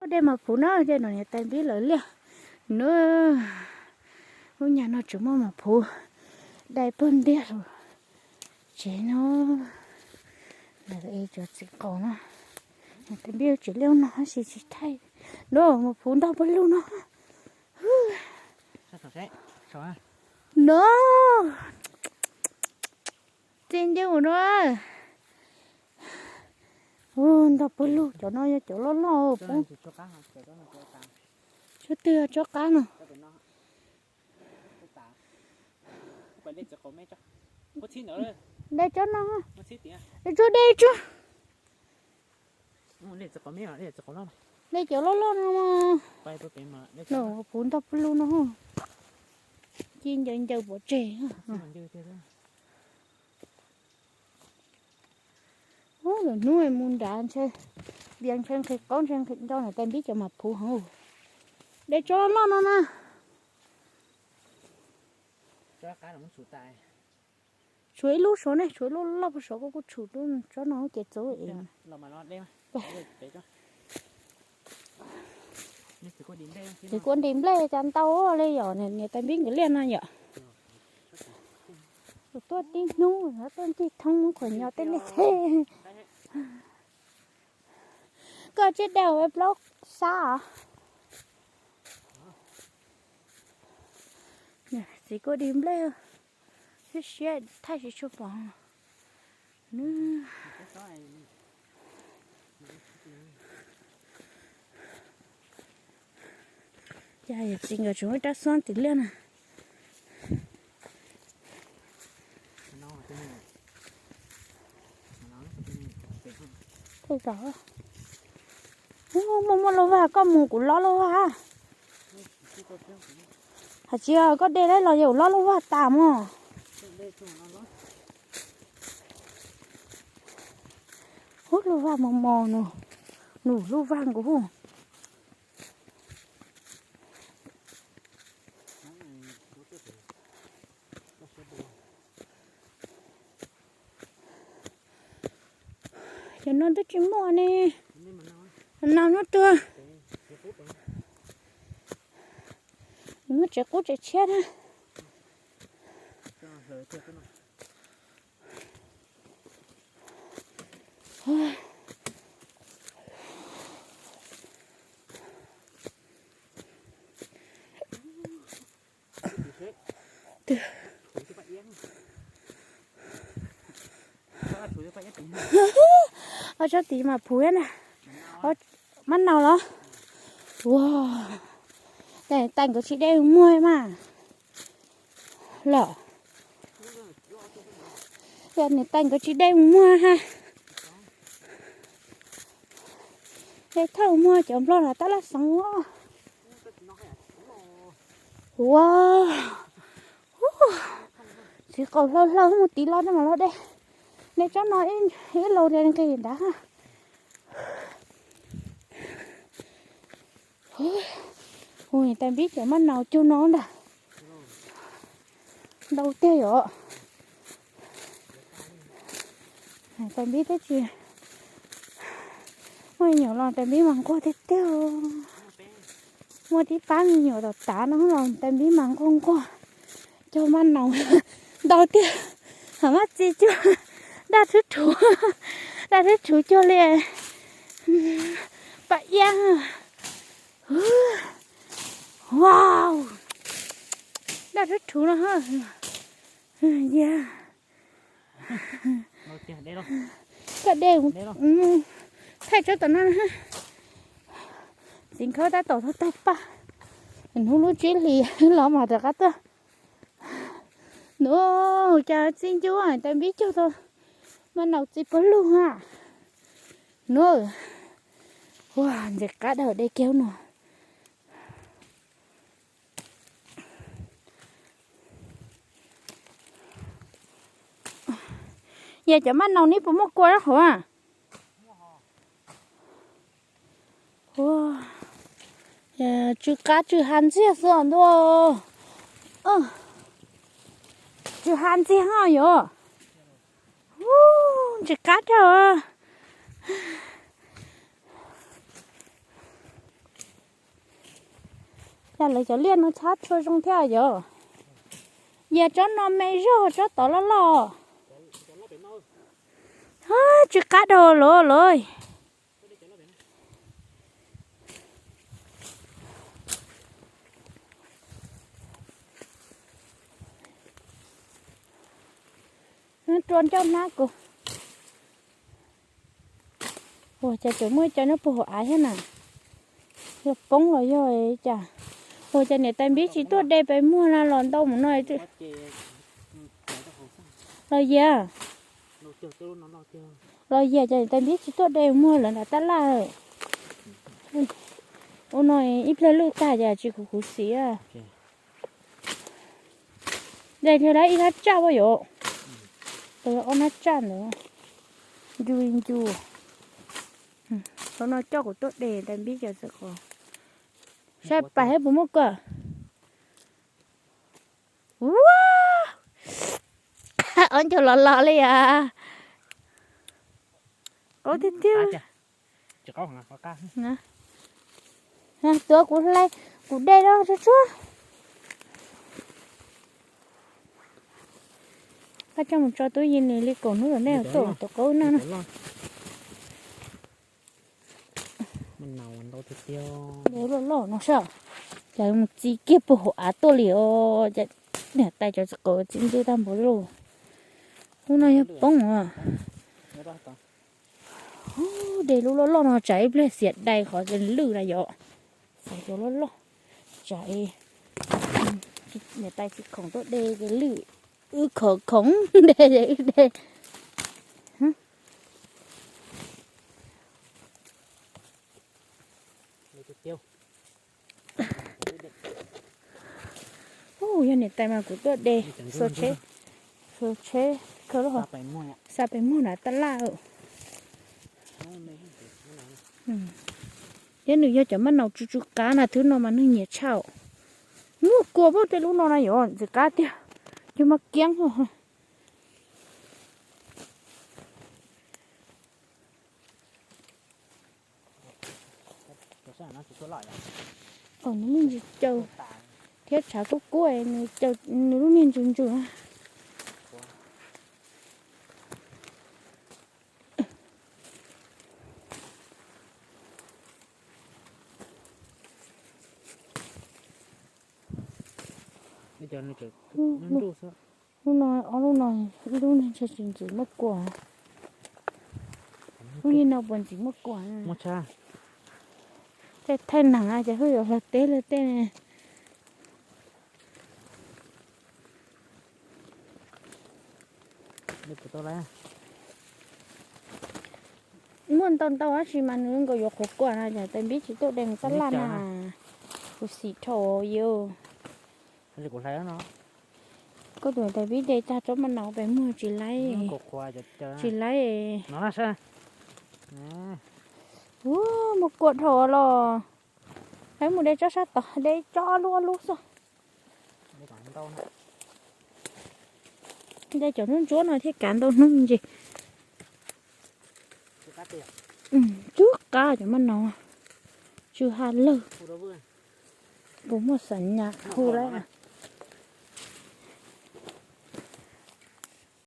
Dej mas phuv no, dej no niam tais npib lawv liaj. No, lub nyag no tseem muaj mas phuv dai pawg ntiag lawm. Tsev no, lawv es cov txiv qaub no, niam tais npib tsev liaj no tab sis tsis thaij. No mas phuv ntog pawg lug no. No, txiv ncuv no. Ntog pawg lug, cov no yog cov loj loj. Tshuab twg tsob qab no? Dai tsob no, tsuag dai tsuag. Dai cov loj loj no. Phuv ntog pawg lug no. Ci ncaws ncaws pov tseg. Ub, lwm hnub mus nrad ntshe, ntshe nqhis qaub ntshe nqhis nco niam tais npib cov mas phuv heev. Dai tsob loj no na. Tshuav ib lub saud ne, tshuav ib lub loj puag saud, kuv kuj tshum tsob no ces txaus es. Txiv kuj ntim nplej cas ntau li yom, niam tais npib nkawd liaj no yom. Tuaj tib hnub tuaj ncig thoob qhov nyo tej liaj teb. Koj tsis dai ua plaub xab os. Txiv kuj ntim nplej, siab siab thaij tsis tshua pom. Cas yawm txiv nkawd tseem muaj rab xob tim liaj na. Tej zaum muaj muaj lub vaj koj mus kuv lob lub vaj. Hais tsis koj de los yog kuv lob lub vaj tas mog. Ub, lub vaj mos mos no, nws lub vaj nkaus. Cov no twb tsis muaj ne. No no tuag. Muaj tsev qub tsev tshiab na. Ob tsob tid mas phuv na. Mab naus los. Ua, tais nkawd tsis de muag mas. Los, yog niam tais nkawd tsis de muag ha. De thawj muag cov nplog los tab laj xeev. Ua, txiv qaub hlau hlau mus tiv los no mas los de. De tsob no ib los nqis nrad. Hu niam tais npib cov mab naus cug no ntag. Ntau tiag yom. Tais npib twb tsis muaj me nyuam los tais npib mas nquag tiag tiag. Muaj tib pab me nyuam tom tav no los tais npib mas nquag nquag. Cog mab naus ntau tiag. Hos mab txi cuag daj rhwb rhuv, daj rhwb rhuv cuag li paj iab. Wow, daj rhwb rhuv no. Yog koj de, thaij tsob tom no. Txiv nkawd tab tom tau tag paj, hnub lub tsib hlis los mas rov qab tuaj. Nua, cas txi ncuab tais npib cog tau mab naus txi pawg lug ha. Nua, ua ntxim qab dawm de kiag no. Yog cov mab naus neb puas muaj kua nyob hauv? Tsw qab tsw ha ntxiag xwb ntua. Tsw ha ntxiag ho yom. Ntxim qab rau. Cas lawv cov liaj no txhab tshua zoo thiab yom. Yog tsob no me zog, tsob tod loj loj. Tsw qab dhau lawm lawm. Rua ncauj hnab kuv. Ua cas tseem muaj ib co nyob puag hauv av thiab na? Yog poob los yog cas? Ua cas niam tais npib tsis tuaj de pes muag na los ntau mus no? Los yias, los yias cas niam tais npib tsis tuaj de muag lawv nram tab laj. Ua no ib pliag lwj tag cas tsis khuv khuv xim. De thiaj li ib hnab tsaj pob yom. Ob hnab tsaj ntawd ncu ncu. Thaum no coj kuv tuaj de tais npib cov txawm qos. Saib pais thiab puas muaj koj. Ua, ob ncaug los los li as. Qaub tiag tiag. Tuav kuv hlais, kuv de los tsuag tsuag. Koj coj mus tso tub Yis Lis li kaum hnub los nej tuaj ua tus qaub no na. Loj loj no sav, cas mus txi kiag puag hauv av tuaj li os. Niam tais cov txiv qos txi ntxub tag npaum li. Hnub no yog poob os. De lub loj loj no tsam ib pliag xiam dai qhov lwj na yom. Xav cov loj loj tsam niam tais tsis khoom tuaj de ces lwj, wb khoom khoom de ces wb de. Yog niam tais mas kuv tuaj de, xuas tsheb, xuas tsheb, xa pes muag nram tab laj. Thiab nws yog cov maj naus tsw tsw qab na, thwb no mas neeg nyiam tshaj. Muaj kua pab tej lub no na yom, ntxim qab tiag, cov maj kiab. Nws me ntsis caw thiab tshav kub kub, nws lub niag ntsws ntsws. Lub no, ob lub no, ib lub niag ntshe tsis ntxim muaj kua. Lub niag no puas ntxim muaj kua? Tej thaij neeg ces hwj yuav hlawv teb hlawv tej. Muaj ntau ntau tab sis mas nws nkaus yuav qhuav kua na, tais npib tsis tuaj de mus tab laj na. Kuv xim dhau yus. Koj tus tais npib de tag tsob maj naus pes muag tsis laib, tsis laib. Ua, muaj kua dhau los. Peb mus de tsob sab tod, de tsob lub lub xwb. De cov ntsuab ntsuab no thiaj kav ntau hnub me ntsis. Tsw qab cov maj naus, tsw ha lawg. Kuv muaj xav nyas hu lawm.